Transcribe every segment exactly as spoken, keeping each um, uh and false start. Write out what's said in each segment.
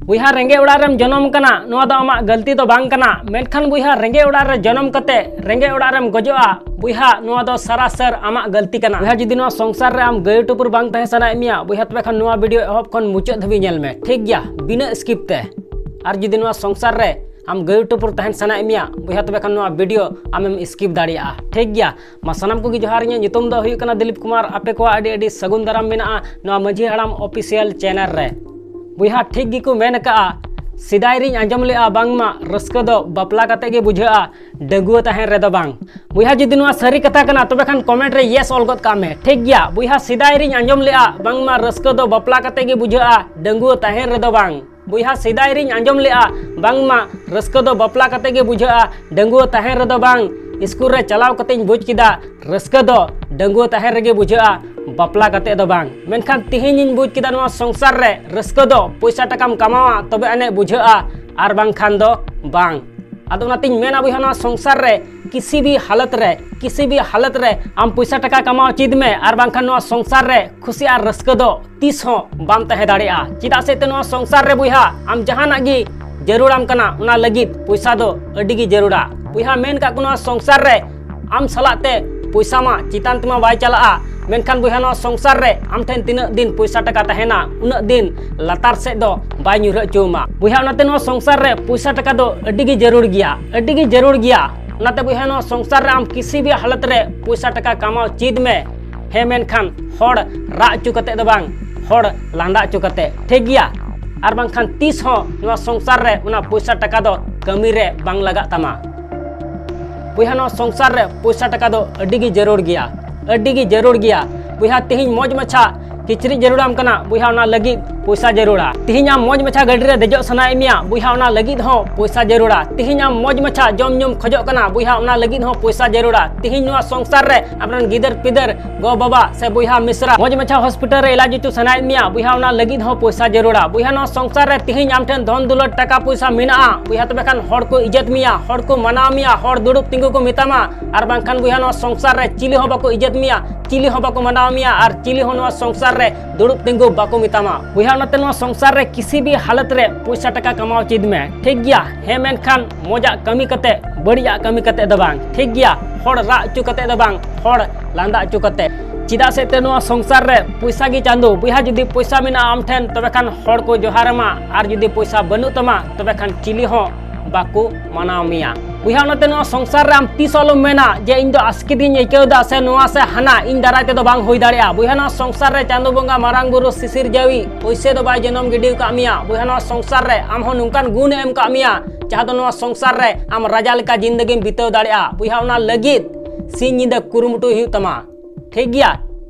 ᱵᱚᱭᱦᱟ, ᱨᱮᱸᱜᱮᱡ ᱚᱲᱟᱜ ᱨᱮᱢ ᱡᱚᱱᱚᱢ ᱠᱟᱱᱟ, ᱱᱚᱣᱟ ᱫᱚ ᱟᱢᱟᱜ ᱜᱟᱹᱞᱛᱤ ᱫᱚ ᱵᱟᱝ ᱠᱟᱱᱟ᱾ ᱢᱮᱱᱠᱷᱟᱱ ᱵᱚᱭᱦᱟ, ᱨᱮᱸᱜᱮᱡ ᱚᱲᱟᱜ ᱨᱮ ᱡᱚᱱᱚᱢ ᱠᱟᱛᱮ ᱨᱮᱸᱜᱮᱡ ᱚᱲᱟᱜ ᱨᱮᱢ ᱜᱚᱡᱚᱜᱼᱟ, ᱵᱚᱭᱦᱟ, ᱱᱚᱣᱟ ᱫᱚ ᱥᱟᱨᱟᱥᱟᱨ ᱟᱢᱟᱜ ᱜᱟᱹᱞᱛᱤ ᱠᱟᱱᱟ᱾ ᱵᱚᱭᱦᱟ, ᱡᱩᱫᱤ ᱱᱚᱣᱟ ᱥᱚᱝᱥᱟᱨ ᱨᱮ ᱟᱢ ᱜᱟᱹᱭ ᱴᱩᱯᱩᱨ ᱵᱟᱝ ᱛᱟᱦᱮᱸ ᱥᱟᱱᱟᱭᱮᱫ ᱢᱮᱭᱟ, ᱵᱚᱭᱦᱟ, ᱛᱚᱵᱮ ᱠᱷᱟᱱ ᱱᱚᱣᱟ ᱵᱷᱤᱰᱤᱭᱳ ᱮᱦᱚᱵ ᱠᱷᱚᱱ ᱢᱩᱪᱟᱹᱫ ᱫᱷᱟᱹᱵᱤᱡ ᱧᱮᱞ ᱢᱮ, ᱴᱷᱤᱠ ᱜᱮᱭᱟ, ᱵᱤᱱᱟᱹ ᱥᱠᱤᱯ ᱛᱮ᱾ ᱟᱨ ᱡᱩᱫᱤ ᱱᱚᱣᱟ ᱥᱚᱝᱥᱟᱨ ᱨᱮ ᱟᱢ ᱜᱟᱹᱭ ᱴᱩᱯᱩᱨ ᱛᱟᱦᱮᱱ ᱥᱟᱱᱟᱭᱮᱫ ᱢᱮᱭᱟ, ᱵᱚᱭᱦᱟ, ᱛᱚᱵᱮ ᱠᱷᱟᱱ ᱱᱚᱣᱟ ᱵᱷᱤᱰᱤᱭᱳ ᱟᱢᱮᱢ ᱥᱠᱤᱯ ᱫᱟᱲᱮᱭᱟᱜᱼᱟ, ᱴᱷᱤᱠ ᱜᱮᱭᱟ᱾ ᱢᱟ ᱥᱟᱱᱟᱢ ᱠᱚᱜᱮ ᱡᱚᱦᱟᱨ, ᱤᱧᱟᱹᱜ ᱧᱩᱛᱩᱢ ᱫᱚ ᱦᱩᱭᱩᱜ ᱠᱟᱱᱟ ᱫᱤᱞᱤᱯ ᱠᱩᱢᱟᱨ᱾ ᱟᱯᱮ ᱠᱚᱣᱟᱜ ᱟᱹᱰᱤ ᱟᱹᱰᱤ ᱥᱟᱹᱜᱩᱱ ᱫᱟᱨᱟᱢ ᱢᱮᱱᱟᱜᱼᱟ ᱱᱚᱣᱟ ᱢᱟᱹᱡᱷᱤ ᱦᱟᱲᱟᱢ ᱚᱯᱷᱤᱥᱤᱭᱟᱞ ᱪᱮᱱᱮᱞ ᱨᱮ᱾ ᱵᱚᱭᱦᱟ, ᱴᱷᱤᱠ ᱜᱮᱠᱚ ᱢᱮᱱ ᱟᱠᱟᱜᱼᱟ, ᱥᱮᱫᱟᱭ ᱨᱤᱧ ᱟᱸᱡᱚᱢ ᱞᱮᱜᱼᱟ ᱵᱟᱝᱢᱟ ᱨᱟᱹᱥᱠᱟᱹ ᱫᱚ ᱵᱟᱯᱞᱟ ᱠᱟᱛᱮ ᱜᱮ ᱵᱩᱡᱷᱟᱹᱜᱼᱟ, ᱰᱟᱺᱜᱩᱣᱟᱹ ᱛᱟᱦᱮᱱ ᱨᱮᱫᱚ ᱵᱟᱝ᱾ ᱵᱚᱭᱦᱟ, ᱡᱩᱫᱤ ᱱᱚᱣᱟ ᱥᱟᱹᱨᱤ ᱠᱟᱛᱷᱟ ᱠᱟᱱᱟ, ᱛᱚᱵᱮ ᱠᱷᱟᱱ ᱠᱚᱢᱮᱱᱴ ᱨᱮ ᱭᱮᱥ ᱚᱞ ᱜᱚᱫ ᱠᱟᱜ ᱢᱮ, ᱴᱷᱤᱠ ᱜᱮᱭᱟ᱾ ᱵᱚᱭᱦᱟ, ᱥᱮᱫᱟᱭ ᱨᱤᱧ ᱟᱸᱡᱚᱢ ᱞᱮᱜᱼᱟ ᱵᱟᱝᱢᱟ ᱨᱟᱹᱥᱠᱟᱹ ᱫᱚ ᱵᱟᱯᱞᱟ ᱠᱟᱛᱮ ᱜᱮ ᱵᱩᱡᱷᱟᱹᱜᱼᱟ, ᱰᱟᱺᱜᱩᱣᱟᱹ ᱛᱟᱦᱮᱱ ᱨᱮᱫᱚ ᱵᱟᱝ᱾ ᱵᱚᱭᱦᱟ, ᱥᱮᱫᱟᱭ ᱨᱤᱧ ᱟᱸᱡᱚᱢ ᱞᱮᱜᱼᱟ ᱵᱟᱝᱢᱟ ᱨᱟᱹᱥᱠᱟᱹ ᱫᱚ ᱵᱟᱯᱞᱟ ᱠᱟᱛᱮ ᱜᱮ ᱵᱩᱡᱷᱟᱹᱜᱼᱟ, ᱰᱟᱺᱜᱩᱣᱟᱹ ᱛᱟᱦᱮᱱ ᱨᱮᱫᱚ ᱵᱟᱝ᱾ ᱤᱥᱠᱩᱞ ᱨᱮ ᱪᱟᱞᱟᱣ ᱠᱟᱛᱮᱧ ᱵᱩᱡᱽ ᱠᱮᱫᱟ, ᱨᱟᱹᱥᱠᱟᱹ ᱫᱚ ᱰᱟᱺᱜᱩᱣᱟᱹ ᱛᱟᱦᱮᱱ ᱨᱮᱜᱮ ᱵᱩᱡᱷᱟᱹᱜᱼᱟ, ᱵᱟᱯᱞᱟ ᱠᱟᱛᱮ ᱫᱚ ᱵᱟᱝ᱾ ᱢᱮᱱᱠᱷᱟᱱ ᱛᱤᱦᱤᱧ ᱤᱧ ᱵᱩᱡᱽ ᱠᱮᱫᱟ, ᱱᱚᱣᱟ ᱥᱚᱝᱥᱟᱨ ᱨᱮ ᱨᱟᱹᱥᱠᱟᱹ ᱫᱚ ᱯᱚᱭᱥᱟ ᱴᱟᱠᱟᱢ ᱠᱟᱢᱟᱣᱟ, ᱛᱚᱵᱮ ᱟᱹᱱᱤᱡ ᱵᱩᱡᱷᱟᱹᱜᱼᱟ, ᱟᱨ ᱵᱟᱝᱠᱷᱟᱱ ᱫᱚ ᱵᱟᱝ᱾ ᱟᱫᱚ ᱚᱱᱟᱛᱤᱧ ᱢᱮᱱᱟ ᱵᱚᱭᱦᱟ, ᱱᱚᱣᱟ ᱥᱚᱝᱥᱟᱨ ᱨᱮ ᱠᱤᱥᱤ ᱵᱷᱤ ᱦᱟᱞᱚᱛ ᱨᱮ, ᱠᱤᱥᱤ ᱵᱷᱤ ᱦᱟᱞᱚᱛ ᱨᱮ ᱟᱢ ᱯᱚᱭᱥᱟ ᱴᱟᱠᱟ ᱠᱟᱢᱟᱣ ᱪᱮᱫ ᱢᱮ, ᱟᱨ ᱵᱟᱝᱠᱷᱟᱱ ᱱᱚᱣᱟ ᱥᱚᱝᱥᱟᱨ ᱨᱮ ᱠᱷᱩᱥᱤ ᱟᱨ ᱨᱟᱹᱥᱠᱟᱹ ᱫᱚ ᱛᱤᱥ ᱦᱚᱸ ᱵᱟᱢ ᱛᱟᱦᱮᱸ ᱫᱟᱲᱮᱭᱟᱜᱼᱟ᱾ ᱪᱮᱫᱟᱜ ᱥᱮ ᱛᱮ ᱱᱚᱣᱟ ᱥᱚᱝᱥᱟᱨ ᱨᱮ ᱵᱚᱭᱦᱟ, ᱟᱢ ᱡᱟᱦᱟᱱᱟᱜ ᱜᱮ ᱡᱟᱹᱨᱩᱲᱟᱢ ᱠᱟᱱᱟ, ᱚᱱᱟ ᱞᱟᱹᱜᱤᱫ ᱯᱚᱭᱥᱟ ᱫᱚ ᱟᱹᱰᱤ ᱜᱮ ᱡᱟᱹᱨᱩᱲᱟ᱾ ᱵᱚᱭᱦᱟ, ᱢᱮᱱ ᱠᱟᱜ ᱠᱚ, ᱱᱚᱣᱟ ᱥᱚᱝᱥᱟᱨ ᱨᱮ ᱟᱢ ᱥᱟᱞᱟᱜ ᱛᱮ ᱯᱚᱭᱥᱟ ᱢᱟ ᱪᱮᱛᱟᱱ ᱛᱮᱢᱟ ᱵᱟᱭ ᱪᱟᱞᱟᱜᱼᱟ, ᱢᱮᱱᱠᱷᱟᱱ ᱵᱚᱭᱦᱟ, ᱱᱚᱣᱟ ᱥᱚᱝᱥᱟᱨ ᱨᱮ ᱟᱢ ᱴᱷᱮᱱ ᱛᱤᱱᱟᱹᱜ ᱫᱤᱱ ᱯᱚᱭᱥᱟ ᱴᱟᱠᱟ ᱛᱟᱦᱮᱱᱟ, ᱩᱱᱟᱹᱜ ᱫᱤᱱ ᱞᱟᱛᱟᱨ ᱥᱮᱫ ᱫᱚ ᱵᱟᱭ ᱧᱩᱨᱦᱟᱹ ᱦᱚᱪᱚ ᱟᱢᱟ᱾ ᱵᱚᱭᱦᱟ, ᱚᱱᱟᱛᱮ ᱱᱚᱣᱟ ᱥᱚᱝᱥᱟᱨ ᱨᱮ ᱯᱚᱭᱥᱟ ᱴᱟᱠᱟ ᱫᱚ ᱟᱹᱰᱤ ᱜᱮ ᱡᱟᱹᱨᱩᱲ ᱜᱮᱭᱟ, ᱟᱹᱰᱤ ᱜᱮ ᱡᱟᱹᱨᱩᱲ ᱜᱮᱭᱟ᱾ ᱚᱱᱟᱛᱮ ᱵᱚᱭᱦᱟ, ᱱᱚᱣᱟ ᱥᱚᱝᱥᱟᱨ ᱨᱮ ᱟᱢ ᱠᱤᱥᱤ ᱵᱷᱤ ᱦᱟᱞᱚᱛ ᱨᱮ ᱯᱚᱭᱥᱟ ᱴᱟᱠᱟ ᱠᱟᱢᱟᱣ ᱪᱮᱫ ᱢᱮ᱾ ᱦᱮᱸ, ᱢᱮᱱᱠᱷᱟᱱ ᱦᱚᱲ ᱨᱟᱜ ᱦᱚᱪᱚ ᱠᱟᱛᱮ ᱫᱚ ᱵᱟᱝ, ᱦᱚᱲ ᱞᱟᱸᱫᱟ ᱦᱚᱪᱚ ᱠᱟᱛᱮ, ᱴᱷᱤᱠ ᱜᱮᱭᱟ? ᱟᱨ ᱵᱟᱝᱠᱷᱟᱱ ᱛᱤᱥ ᱦᱚᱸ ᱱᱚᱣᱟ ᱥᱚᱝᱥᱟᱨ ᱨᱮ ᱚᱱᱟ ᱯᱚᱭᱥᱟ ᱴᱟᱠᱟ ᱫᱚ ᱠᱟᱹᱢᱤ ᱨᱮ ᱵᱟᱝ ᱞᱟᱜᱟᱜ ᱛᱟᱢᱟ᱾ ᱵᱚᱭᱦᱟ, ᱱᱚᱣᱟ ᱥᱚᱝᱥᱟᱨ ᱨᱮ ᱯᱚᱭᱥᱟ ᱴᱟᱠᱟ ᱫᱚ ᱟᱹᱰᱤ ᱜᱮ ᱡᱟᱹᱨᱩᱲ ᱜᱮᱭᱟ, ᱟᱹᱰᱤ ᱜᱮ ᱡᱟᱹᱨᱩᱲ ᱜᱮᱭᱟ᱾ ᱵᱚᱭᱦᱟ, ᱛᱤᱦᱤᱧ ᱢᱚᱡᱽ ᱢᱟᱪᱷᱟ ᱠᱤᱪᱨᱤᱡ ᱡᱟᱹᱨᱩᱲᱟᱢ ᱠᱟᱱᱟ, ᱵᱚᱭᱦᱟ, ᱚᱱᱟ ᱞᱟᱹᱜᱤᱫ ᱯᱚᱭᱥᱟ ᱡᱟᱹᱨᱩᱲᱟ᱾ ᱛᱤᱦᱤᱧ ᱟᱢ ᱢᱚᱡᱽ ᱢᱟᱪᱷᱟ ᱜᱟᱹᱰᱤ ᱨᱮ ᱫᱮᱡᱚᱜ ᱥᱟᱱᱟᱭᱮᱫ ᱢᱮᱭᱟ, ᱵᱚᱭᱦᱟ, ᱚᱱᱟ ᱞᱟᱹᱜᱤᱫ ᱦᱚᱸ ᱯᱚᱭᱥᱟ ᱡᱟᱹᱨᱩᱲᱟ᱾ ᱛᱤᱦᱤᱧ ᱟᱢ ᱢᱚᱡᱽ ᱢᱟᱪᱷᱟ ᱡᱚᱢ ᱧᱩᱢ ᱠᱷᱚᱡᱚᱜ ᱠᱟᱱᱟ, ᱵᱚᱭᱦᱟ, ᱚᱱᱟ ᱞᱟᱹᱜᱤᱫ ᱦᱚᱸ ᱯᱚᱭᱥᱟ ᱡᱟᱹᱨᱩᱲᱟ᱾ ᱛᱤᱦᱤᱧ ᱱᱚᱣᱟ ᱥᱚᱝᱥᱟᱨ ᱨᱮ ᱟᱢᱨᱮᱱ ᱜᱤᱫᱟᱹᱨ ᱯᱤᱫᱟᱹᱨ, ᱜᱚ ᱵᱟᱵᱟ ᱥᱮ ᱵᱚᱭᱦᱟ ᱢᱤᱥᱨᱟ ᱢᱚᱡᱽ ᱢᱟᱪᱷᱟ ᱦᱚᱥᱯᱤᱴᱟᱞ ᱨᱮ ᱮᱞᱟᱡᱽ ᱦᱚᱪᱚ ᱥᱟᱱᱟᱭᱮᱫ ᱢᱮᱭᱟ, ᱵᱚᱭᱦᱟ, ᱚᱱᱟ ᱞᱟᱹᱜᱤᱫ ᱦᱚᱸ ᱯᱚᱭᱥᱟ ᱡᱟᱹᱨᱩᱲᱟ᱾ ᱵᱚᱭᱦᱟ, ᱱᱚᱣᱟ ᱥᱚᱝᱥᱟᱨ ᱨᱮ ᱛᱤᱦᱤᱧ ᱟᱢ ᱴᱷᱮᱱ ᱫᱷᱚᱱ ᱫᱩᱞᱟᱹᱲ ᱴᱟᱠᱟ ᱯᱚᱭᱥᱟ ᱢᱮᱱᱟᱜᱼᱟ, ᱵᱚᱭᱦᱟ, ᱛᱚᱵᱮ ᱠᱷᱟᱱ ᱦᱚᱲ ᱠᱚ ᱤᱡᱽᱡᱚᱛ ᱢᱮᱭᱟ, ᱦᱚᱲ ᱠᱚ ᱢᱟᱱᱟᱣ ᱢᱮᱭᱟ, ᱦᱚᱲ ᱫᱩᱲᱩᱵ ᱛᱤᱸᱜᱩ ᱠᱚ ᱢᱮᱛᱟᱢᱟ᱾ ᱟᱨ ᱵᱟᱝᱠᱷᱟᱱ ᱵᱚᱭᱦᱟ, ᱱᱚᱣᱟ ᱥᱚᱝᱥᱟᱨ ᱨᱮ ᱪᱤᱞᱤ ᱦᱚᱸ ᱵᱟᱠᱚ ᱤᱡᱽᱡᱚᱛ ᱢᱮᱭᱟ, ᱪᱤᱞᱤ ᱦᱚᱸ ᱵᱟᱠᱚ ᱢᱟᱱᱟᱣ ᱢᱮᱭᱟ, ᱟᱨ ᱪᱤᱞᱤ ᱦᱚᱸ ᱱᱚᱣᱟ ᱥᱚᱝᱥᱟᱨ ᱨᱮ ᱫᱩᱲᱩᱵ ᱛᱤᱸᱜᱩ ᱵᱟᱠᱚ ᱢᱮᱛᱟᱢᱟ᱾ ᱵᱚᱭᱦᱟ, ᱚᱱᱟᱛᱮ ᱱᱚᱣᱟ ᱥᱚᱝᱥᱟᱨ ᱨᱮ ᱠᱤᱥᱤ ᱵᱤ ᱦᱟᱞᱚᱛ ᱨᱮ ᱯᱚᱭᱥᱟ ᱴᱟᱠᱟ ᱠᱟᱢᱟᱣ ᱪᱮᱫ ᱢᱮ, ᱴᱷᱤᱠ ᱜᱮᱭᱟ? ᱦᱮᱸ, ᱢᱮᱱᱠᱷᱟᱱ ᱢᱚᱡᱟᱜ ᱠᱟᱹᱢᱤ ᱠᱟᱛᱮ, ᱵᱟᱹᱲᱤᱡᱟᱜ ᱠᱟᱹᱢᱤ ᱠᱟᱛᱮ ᱫᱚ ᱵᱟᱝ, ᱴᱷᱤᱠ ᱜᱮᱭᱟ? ᱦᱚᱲ ᱨᱟᱜ ᱦᱚᱪᱚ ᱠᱟᱛᱮ ᱫᱚ ᱵᱟᱝ, ᱦᱚᱲ ᱞᱟᱸᱫᱟ ᱦᱚᱪᱚ ᱠᱟᱛᱮ᱾ ᱪᱮᱫᱟᱜ ᱥᱮ ᱛᱮ ᱱᱚᱣᱟ ᱥᱚᱝᱥᱟᱨ ᱨᱮ ᱯᱚᱭᱥᱟ ᱜᱮ ᱪᱟᱸᱫᱚ᱾ ᱵᱚᱭᱦᱟ, ᱡᱩᱫᱤ ᱯᱚᱭᱥᱟ ᱢᱮᱱᱟᱜᱼᱟ ᱟᱢ ᱴᱷᱮᱱ, ᱛᱚᱵᱮ ᱠᱷᱟᱱ ᱦᱚᱲ ᱠᱚ ᱡᱚᱦᱟᱨ ᱟᱢᱟ, ᱟᱨ ᱡᱩᱫᱤ ᱯᱚᱭᱥᱟ ᱵᱟᱹᱱᱩᱜ ᱛᱟᱢᱟ, ᱛᱚᱵᱮ ᱠᱷᱟᱱ ᱪᱤᱞᱤ ᱦᱚᱸ ᱵᱟᱠᱚ ᱢᱟᱱᱟᱣ ᱢᱮᱭᱟ᱾ ᱵᱚᱭᱦᱟ, ᱚᱱᱟᱛᱮ ᱱᱚᱣᱟ ᱥᱚᱝᱥᱟᱨ ᱨᱮ ᱟᱢ ᱛᱤᱥ ᱦᱚᱸ ᱟᱞᱚᱢ ᱢᱮᱱᱟ ᱡᱮ ᱤᱧ ᱫᱚ ᱟᱥᱠᱮᱛ ᱤᱧ ᱟᱹᱭᱠᱟᱹᱣ ᱮᱫᱟ ᱥᱮ ᱱᱚᱣᱟ ᱥᱮ ᱦᱟᱱᱟ, ᱤᱧ ᱫᱟᱨᱟᱭ ᱛᱮᱫᱚ ᱵᱟᱝ ᱦᱩᱭ ᱫᱟᱲᱮᱭᱟᱜᱼᱟ᱾ ᱵᱚᱭᱦᱟ, ᱱᱚᱣᱟ ᱥᱚᱝᱥᱟᱨ ᱨᱮ ᱪᱟᱸᱫᱚ ᱵᱚᱸᱜᱟ, ᱢᱟᱨᱟᱝ ᱵᱩᱨᱩ, ᱥᱤᱥᱤᱨ ᱡᱟᱹᱣᱤ ᱯᱩᱭᱥᱟᱹ ᱫᱚ ᱵᱟᱭ ᱡᱚᱱᱚᱢ ᱜᱤᱰᱤ ᱟᱠᱟᱫ ᱢᱮᱭᱟ᱾ ᱵᱚᱭᱦᱟ, ᱱᱚᱣᱟ ᱥᱚᱝᱥᱟᱨ ᱨᱮ ᱟᱢ ᱦᱚᱸ ᱱᱚᱝᱠᱟᱱ ᱜᱩᱱ ᱮ ᱮᱢ ᱟᱠᱟᱫ ᱢᱮᱭᱟ, ᱡᱟᱦᱟᱸ ᱫᱚ ᱱᱚᱣᱟ ᱥᱚᱝᱥᱟᱨ ᱨᱮ ᱟᱢ ᱨᱟᱡᱟ ᱞᱮᱠᱟ ᱡᱤᱱᱫᱮᱜᱤᱢ ᱵᱤᱛᱟᱹᱣ ᱫᱟᱲᱮᱭᱟᱜᱼᱟ᱾ ᱵᱚᱭᱦᱟ, ᱚᱱᱟ ᱞᱟᱹᱜᱤᱫ ᱥᱤᱧ ᱧᱤᱫᱟᱹ ᱠᱩᱨᱩᱢᱩᱴᱩᱭ ᱦᱩᱭᱩᱜ ᱛᱟᱢᱟ, ᱴᱷᱤᱠ ᱜᱮᱭᱟ?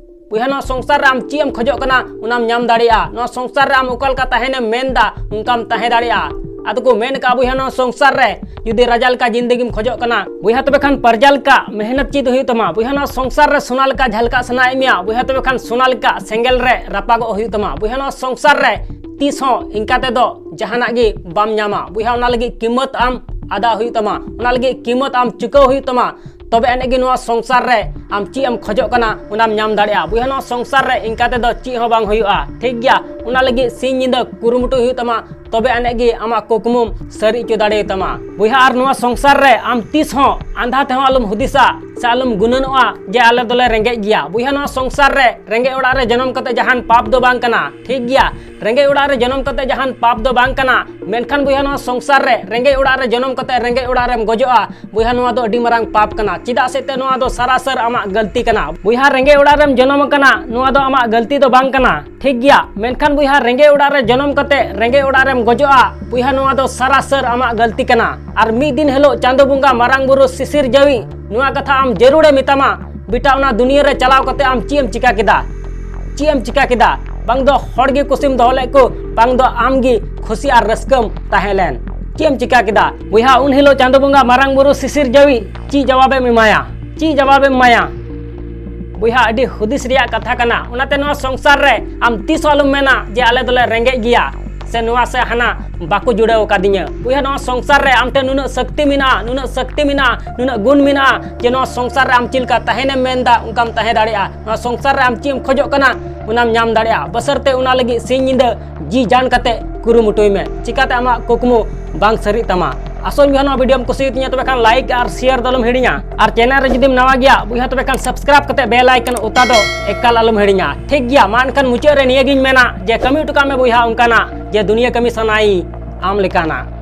ᱵᱚᱭᱦᱟ, ᱱᱚᱣᱟ ᱥᱚᱝᱥᱟᱨ ᱨᱮ ᱟᱢ ᱪᱮᱫ ᱮᱢ ᱠᱷᱚᱡᱚᱜ ᱠᱟᱱᱟ, ᱚᱱᱟᱢ ᱧᱟᱢ ᱫᱟᱲᱮᱭᱟᱜᱼᱟ᱾ ᱱᱚᱣᱟ ᱥᱚᱝᱥᱟᱨ ᱨᱮ ᱟᱢ ᱚᱠᱟ ᱞᱮᱠᱟ ᱛᱟᱦᱮᱱᱮᱢ ᱢᱮᱱᱫᱟ, ᱚᱱᱠᱟᱢ ᱛᱟᱦᱮᱸ ᱫᱟᱲᱮᱭᱟᱜᱼᱟ᱾ ᱟᱫᱚ ᱠᱚ ᱢᱮᱱ ᱠᱟᱜᱼᱟ, ᱵᱚᱭᱦᱟ, ᱱᱚᱣᱟ ᱥᱚᱝᱥᱟᱨ ᱨᱮ ᱡᱩᱫᱤ ᱨᱟᱡᱟ ᱞᱮᱠᱟ ᱡᱤᱱᱫᱮᱜᱤᱢ ᱠᱷᱚᱡᱚᱜ ᱠᱟᱱᱟ, ᱵᱚᱭᱦᱟ, ᱛᱚᱵᱮ ᱠᱷᱟᱱ ᱯᱨᱚᱡᱟ ᱞᱮᱠᱟ ᱢᱮᱦᱱᱚᱛ ᱪᱮᱫ ᱦᱩᱭᱩᱜ ᱛᱟᱢᱟ᱾ ᱵᱚᱭᱦᱟ, ᱱᱚᱣᱟ ᱥᱚᱝᱥᱟᱨ ᱨᱮ ᱥᱳᱱᱟ ᱞᱮᱠᱟ ᱡᱷᱟᱞᱠᱟᱜ ᱥᱟᱱᱟᱭᱮᱫ ᱢᱮᱭᱟ, ᱵᱚᱭᱦᱟ, ᱛᱚᱵᱮ ᱠᱷᱟᱱ ᱥᱳᱱᱟ ᱞᱮᱠᱟ ᱥᱮᱸᱜᱮᱞ ᱨᱮ ᱨᱟᱯᱟᱜᱚᱜ ᱦᱩᱭᱩᱜ ᱛᱟᱢᱟ᱾ ᱵᱚᱭᱦᱟ, ᱱᱚᱣᱟ ᱥᱚᱝᱥᱟᱨ ᱨᱮ ᱛᱤᱥ ᱦᱚᱸ ᱤᱱᱠᱟ ᱛᱮᱫᱚ ᱡᱟᱦᱟᱱᱟᱜ ᱜᱮ ᱵᱟᱢ ᱧᱟᱢᱟ᱾ ᱵᱚᱭᱦᱟ, ᱚᱱᱟ ᱞᱟᱹᱜᱤᱫ ᱠᱤᱢᱚᱛ ᱟᱢ ᱟᱫᱟ ᱦᱩᱭᱩᱜ ᱛᱟᱢᱟ, ᱚᱱᱟ ᱞᱟᱹᱜᱤᱫ ᱠᱤᱢᱚᱛ ᱟᱢ ᱪᱩᱠᱟᱹᱣ ᱦᱩᱭᱩᱜ ᱛᱟᱢᱟ᱾ ᱛᱚᱵᱮ ᱟᱹᱱᱤᱡ ᱜᱮ ᱱᱚᱣᱟ ᱥᱚᱝᱥᱟᱨ ᱨᱮ ᱟᱢ ᱪᱮᱫ ᱮᱢ ᱠᱷᱚᱡᱚᱜ ᱠᱟᱱᱟ, ᱚᱱᱟᱢ ᱧᱟᱢ ᱫᱟᱲᱮᱭᱟᱜᱼᱟ᱾ ᱵᱚᱭᱦᱟ, ᱱᱚᱣᱟ ᱥᱚᱝᱥᱟᱨ ᱨᱮ ᱤᱱᱠᱟ ᱛᱮᱫᱚ ᱪᱮᱫ ᱦᱚᱸ ᱵᱟᱝ ᱦᱩᱭᱩᱜᱼᱟ, ᱴᱷᱤᱠ ᱜᱮᱭᱟ? ᱚᱱᱟ ᱞᱟᱹᱜᱤᱫ ᱥᱤᱧ ᱧᱤᱫᱟᱹ ᱠᱩᱨᱩᱢᱩᱴᱩ ᱦᱩᱭᱩᱜ ᱛᱟᱢᱟ, ᱛᱚᱵᱮ ᱟᱹᱱᱤᱡ ᱜᱮ ᱟᱢᱟᱜ ᱠᱩᱠᱢᱩᱢ ᱥᱟᱹᱨᱤ ᱦᱚᱪᱚ ᱫᱟᱲᱮᱭᱟᱛᱟᱢᱟ᱾ ᱵᱚᱭᱦᱟ, ᱟᱨ ᱱᱚᱣᱟ ᱥᱚᱝᱥᱟᱨ ᱨᱮ ᱟᱢ ᱛᱤᱥ ᱦᱚᱸ ᱟᱸᱫᱷᱟ ᱛᱮᱦᱚᱸ ᱟᱞᱚᱢ ᱦᱩᱫᱤᱥᱟ ᱥᱮ ᱟᱞᱚᱢ ᱜᱩᱱᱟᱹᱱᱚᱜᱼᱟ ᱡᱮ ᱟᱞᱮ ᱫᱚᱞᱮ ᱨᱮᱸᱜᱮᱡ ᱜᱮᱭᱟ᱾ ᱵᱚᱭᱦᱟ, ᱱᱚᱣᱟ ᱥᱚᱝᱥᱟᱨ ᱨᱮ ᱨᱮᱸᱜᱮᱡ ᱚᱲᱟᱜ ᱨᱮ ᱡᱚᱱᱚᱢ ᱠᱟᱛᱮ ᱡᱟᱦᱟᱱ ᱯᱟᱯ ᱫᱚ ᱵᱟᱝ ᱠᱟᱱᱟ, ᱴᱷᱤᱠ ᱜᱮᱭᱟ? ᱨᱮᱸᱜᱮᱡ ᱚᱲᱟᱜ ᱨᱮ ᱡᱚᱱᱚᱢ ᱠᱟᱛᱮ ᱡᱟᱦᱟᱱ ᱯᱟᱯ ᱫᱚ ᱵᱟᱝ ᱠᱟᱱᱟ, ᱢᱮᱱᱠᱷᱟᱱ ᱵᱚᱭᱦᱟ, ᱱᱚᱣᱟ ᱥᱚᱝᱥᱟᱨ ᱨᱮ ᱨᱮᱸᱜᱮᱡ ᱚᱲᱟᱜ ᱨᱮ ᱡᱚᱱᱚᱢ ᱠᱟᱛᱮ ᱨᱮᱸᱜᱮᱡ ᱚᱲᱟᱜ ᱨᱮᱢ ᱜᱚᱡᱚᱜᱼᱟ, ᱵᱚᱭᱦᱟ, ᱱᱚᱣᱟ ᱫᱚ ᱟᱹᱰᱤ ᱢᱟᱨᱟᱝ ᱯᱟᱯ ᱠᱟᱱᱟ᱾ ᱪᱮᱫᱟᱜ ᱥᱮ ᱛᱮ ᱱᱚᱣᱟ ᱫᱚ ᱥᱟᱨᱟᱥᱟᱨ ᱟᱢᱟᱜ ᱜᱟᱹᱞᱛᱤ ᱠᱟᱱᱟ᱾ ᱵᱚᱭᱦᱟ, ᱨᱮᱸᱜᱮᱡ ᱚᱲᱟᱜ ᱨᱮᱢ ᱡᱚᱱᱚᱢ ᱟᱠᱟᱱᱟ, ᱱᱚᱣᱟ ᱫᱚ ᱟᱢᱟᱜ ᱜᱟᱹᱞᱛᱤ ᱫᱚ ᱵᱟᱝ ᱠᱟᱱᱟ, ᱴᱷᱤᱠ ᱜᱮᱭᱟ? ᱢᱮᱱᱠᱷᱟᱱ ᱵᱚᱭᱦᱟ, ᱨᱮᱸᱜᱮᱡ ᱚᱲᱟᱜ ᱨᱮ ᱡᱚᱱᱚᱢ ᱠᱟᱛᱮ ᱨᱮᱸᱜᱮᱡ ᱚᱲᱟᱜ ᱨᱮᱢ ᱜᱚᱡᱚᱜᱼᱟ, ᱵᱚᱭᱦᱟ, ᱱᱚᱣᱟ ᱫᱚ ᱥᱟᱨᱟᱥᱟᱨ ᱟᱢᱟᱜ ᱜᱟᱹᱞᱛᱤ ᱠᱟᱱᱟ᱾ ᱟᱨ ᱢᱤᱫ ᱫᱤᱱ ᱦᱤᱞᱳᱜ ᱪᱟᱸᱫᱚ ᱵᱚᱸᱜᱟ, ᱢᱟᱨᱟᱝ ᱵᱩᱨᱩ, ᱥᱤᱥᱤᱨ ᱡᱟᱹᱣᱤ ᱱᱚᱣᱟ ᱠᱟᱛᱷᱟ ᱟᱢ ᱡᱟᱹᱨᱩᱲᱮ ᱢᱮᱛᱟᱢᱟ, ᱵᱮᱴᱟ, ᱚᱱᱟ ᱫᱩᱱᱤᱭᱟᱹ ᱨᱮ ᱪᱟᱞᱟᱣ ᱠᱟᱛᱮ ᱟᱢ ᱪᱮᱫ ᱮᱢ ᱪᱤᱠᱟ ᱠᱮᱫᱟ? ᱪᱮᱫ ᱮᱢ ᱪᱤᱠᱟ ᱠᱮᱫᱟ? ᱵᱟᱝ ᱫᱚ ᱦᱚᱲ ᱜᱮ ᱠᱩᱥᱤᱢ ᱫᱚᱦᱚ ᱞᱮᱫ ᱠᱚ, ᱵᱟᱝ ᱫᱚ ᱟᱢ ᱜᱮ ᱠᱷᱩᱥᱤ ᱟᱨ ᱨᱟᱹᱥᱠᱟᱹᱢ ᱛᱟᱦᱮᱸ ᱞᱮᱱ᱾ ᱪᱮᱫ ᱮᱢ ᱪᱤᱠᱟ ᱠᱮᱫᱟ? ᱵᱚᱭᱦᱟ, ᱩᱱ ᱦᱤᱞᱳᱜ ᱪᱟᱸᱫᱚ ᱵᱚᱸᱜᱟ, ᱢᱟᱨᱟᱝ ᱵᱩᱨᱩ, ᱥᱤᱥᱤᱨ ᱡᱟᱹᱣᱤ ᱪᱮᱫ ᱡᱟᱣᱟᱵᱮᱢ ᱮᱢᱟᱭᱟ? ᱪᱮᱫ ᱡᱟᱣᱟᱵᱮᱢ ᱮᱢᱟᱭᱟ? ᱵᱚᱭᱦᱟ, ᱟᱹᱰᱤ ᱦᱩᱫᱤᱥ ᱨᱮᱭᱟᱜ ᱠᱟᱛᱷᱟ ᱠᱟᱱᱟ᱾ ᱚᱱᱟᱛᱮ ᱱᱚᱣᱟ ᱥᱚᱝᱥᱟᱨ ᱨᱮ ᱟᱢ ᱛᱤᱥ ᱦᱚᱸ ᱟᱞᱚᱢ ᱢᱮᱱᱟ ᱡᱮ ᱟᱞᱮ ᱫᱚᱞᱮ ᱨᱮᱸᱜᱮᱡ ᱜᱮᱭᱟ᱾ ᱥᱮ ᱱᱚᱣᱟ ᱥᱮ ᱦᱟᱱᱟ ᱵᱟᱠᱚ ᱡᱩᱲᱟᱹᱣ ᱟᱠᱟᱫᱤᱧᱟ᱾ ᱵᱚᱭᱦᱟ, ᱱᱚᱣᱟ ᱥᱚᱝᱥᱟᱨ ᱨᱮ ᱟᱢ ᱴᱷᱮᱱ ᱱᱩᱱᱟᱹᱜ ᱥᱚᱠᱛᱤ ᱢᱮᱱᱟᱜᱼᱟ, ᱱᱩᱱᱟᱹᱜ ᱥᱚᱠᱛᱤ ᱢᱮᱱᱟᱜᱼᱟ, ᱱᱩᱱᱟᱹᱜ ᱜᱩᱱ ᱢᱮᱱᱟᱜᱼᱟ ᱡᱮ ᱱᱚᱣᱟ ᱥᱚᱝᱥᱟᱨ ᱨᱮ ᱟᱢ ᱪᱮᱫ ᱞᱮᱠᱟ ᱛᱟᱦᱮᱱᱮᱢ ᱢᱮᱱᱫᱟ ᱚᱱᱠᱟᱢ ᱛᱟᱦᱮᱸ ᱫᱟᱲᱮᱭᱟᱜᱼᱟ᱾ ᱱᱚᱣᱟ ᱥᱚᱝᱥᱟᱨ ᱨᱮ ᱟᱢ ᱪᱮᱫ ᱮᱢ ᱠᱷᱚᱡᱚᱜ ᱠᱟᱱᱟ ᱚᱱᱟᱢ ᱧᱟᱢ ᱫᱟᱲᱮᱭᱟᱜᱼᱟ᱾ ᱵᱚᱥᱚᱨᱛᱮ ᱚᱱᱟ ᱞᱟᱹᱜᱤᱫ ᱥᱤᱧ ᱧᱤᱫᱟᱹ ᱡᱤ ᱡᱟᱱ ᱠᱟᱛᱮ ᱠᱩᱨᱩᱢᱩᱴᱩᱭ ᱢᱮ, ᱪᱤᱠᱟᱛᱮ ᱟᱢᱟᱜ ᱠᱩᱠᱢᱩ ᱵᱟᱝ ᱥᱟᱹᱨᱤᱜ ᱛᱟᱢᱟ᱾ ᱟᱥᱚᱞ ᱵᱚᱭᱦᱟ, ᱱᱚᱣᱟ ᱵᱷᱤᱰᱤᱭᱳᱢ ᱠᱩᱥᱤᱭᱟᱜ ᱛᱤᱧᱟ ᱛᱚᱵᱮ ᱠᱷᱟᱱ ᱞᱟᱭᱤᱠ ᱟᱨ ᱥᱮᱭᱟᱨ ᱫᱚ ᱟᱞᱚᱢ ᱦᱤᱲᱤᱧᱟ, ᱟᱨ ᱪᱮᱱᱮᱞ ᱨᱮ ᱡᱩᱫᱤᱢ ᱱᱟᱣᱟ ᱜᱮᱭᱟ ᱵᱚᱭᱦᱟ ᱛᱚᱵᱮ ᱠᱷᱟᱱ ᱥᱟᱵᱥᱠᱨᱟᱭᱤᱵ ᱠᱟᱛᱮ ᱵᱮᱞ ᱟᱭᱠᱚᱱ ᱚᱛᱟ ᱫᱚ ᱮᱠᱟᱞ ᱟᱞᱚᱢ ᱦᱤᱲᱤᱧᱟ᱾ ᱴᱷᱤᱠ ᱜᱮᱭᱟ, ᱢᱟ ᱮᱱᱠᱷᱟᱱ ᱢᱩᱪᱟᱹᱫ ᱨᱮ ᱱᱤᱭᱟᱹᱜᱤᱧ ᱢᱮᱱᱟ ᱡᱮ ᱠᱟᱹᱢᱤ ᱦᱚᱴᱚ ᱠᱟᱜ ᱢᱮ ᱵᱚᱭᱦᱟ ᱚᱱᱠᱟᱱᱟᱜ ᱡᱮ ᱫᱩᱱᱤᱭᱟᱹ ᱠᱟᱹᱢᱤ ᱥᱟᱱᱟᱭᱤᱧ ᱟᱢ ᱞᱮᱠᱟᱱᱟᱜ᱾